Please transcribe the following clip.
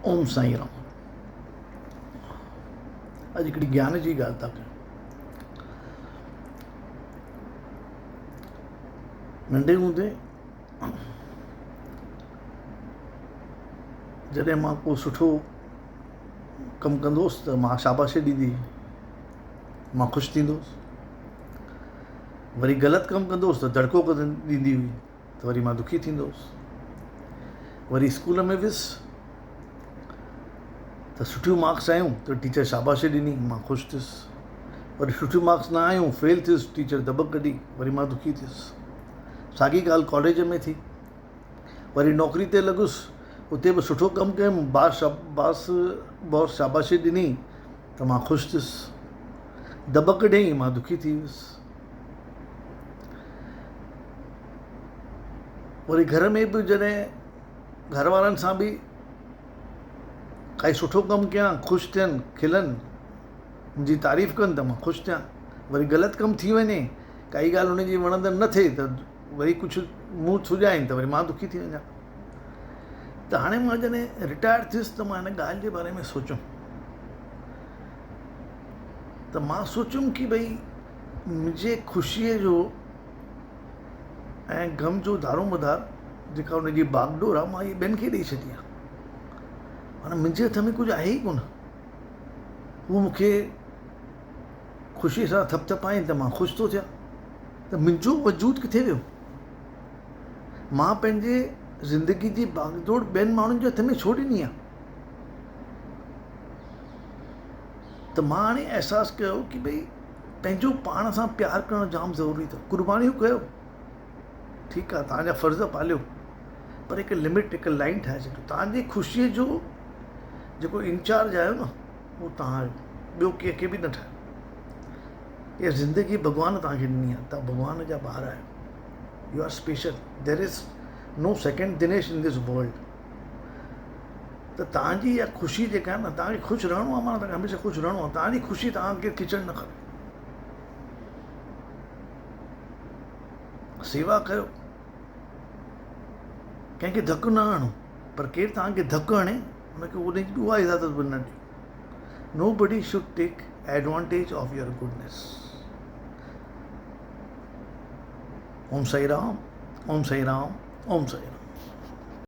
اوم سائين رام. اڄ هڪڙي گيان جي ڳالهه ٿا ڪيون. ننڍي هوندي جڏهن مان ڪو سٺو ڪم ڪندو هوس ته مان شاباشي ڏيندي هئي مان خوش ٿيندو هوس وري غلط ڪم ڪندو هوس ته دڙڪو ڏيندي هئي ته وري مان دکي ٿيندو هوس. وري اسڪول ۾ ويس ته سٺيون مارڪس آيون ته ٽيچر شاباشي ڏني مان خوش ٿيس. وري سٺيون مارڪس نه آيون فيل ٿيس ٽيچر دٻڪ ڪڍي وري مان دکي ٿيس. ساڳي ڳالهه ڪاليج ۾ ٿي. وري نوڪري تي لڳس اتي به سٺو ڪم ڪيم باس باس باس شاباشي ڏني ته مان خوش ٿيس. دٻڪ ڏئي مان دکي ٿي ويس. وري گهر ۾ به جڏهن گهر وارن سان به ڪائي سٺو ڪم ڪيان خوش ٿين کلن منهنجي تعريف ڪن ته مان خوش ٿيان وري غلط ڪم ٿي وڃي ڪائي ڳالهه هن جي وڻندڙ نه ٿئي ته وري ڪجهه منهن سڄائين ته وري مان دکي ٿي وڃان ته هاڻي مان جڏهن رٽائر ٿيس ته مان هن ڳالهه جي باري ۾ سوچيم ته مان سوچيم ڪي ڀئي منهنجي خوشيء جو ۽ غم جو دارومدار جيڪا ان جي باغ ڊور آهي مان اها ٻين کي ڏئي ڇڏي آهي معنيٰ منهنجي هٿ ۾ ڪجهه آهي ئي ڪونه هو مون کي خوشيء سان ٿپٿپائين ته مان خوش ٿو ٿيان ته منهنجو وجود ڪٿي ويو مان پنهنجي زندگي جي باغ ڊوڙ ٻين ماڻهن جي هٿ ۾ ڇو ڏني آهي ته مان هاڻي احساس ڪيو ڪي ڀئي پنهنجو پاڻ سان پيار ڪرڻ جام ضروري اٿو قربانيون ڪيو ٺيڪ آهي توهان جا فرض پاليو پر هڪ لمٽ هڪ لائن ٺاهي ڇڏيو توهان جي خوشيء جو جيڪو انچارج آهيو نه اهو توهان آهيو ٻيو ڪنهن کي به نه ٺاهيو اها زندگي ڀڳوان توهان کي ڏني آهي توهان ڀڳوان جا ٻار آهيو you are special there is no second Dinesh in this world ته توهان جي اها خوشي جيڪا آهي نه توهان کي خوش رهڻو آهي معنيٰ توهان کي هميشه خوش رهڻو آهي توهان جي خوشي توهان کي کچڻ نه کپي سيوا ڪيو ڪنهن کي ڌڪ نه هڻو پر ڪير توهان کي ڌڪ هڻي ان کي ان جي اها اجازت به نه ڏيو nobody should take advantage of your goodness Om Sai Ram Om Sai Ram Om Sai Ram.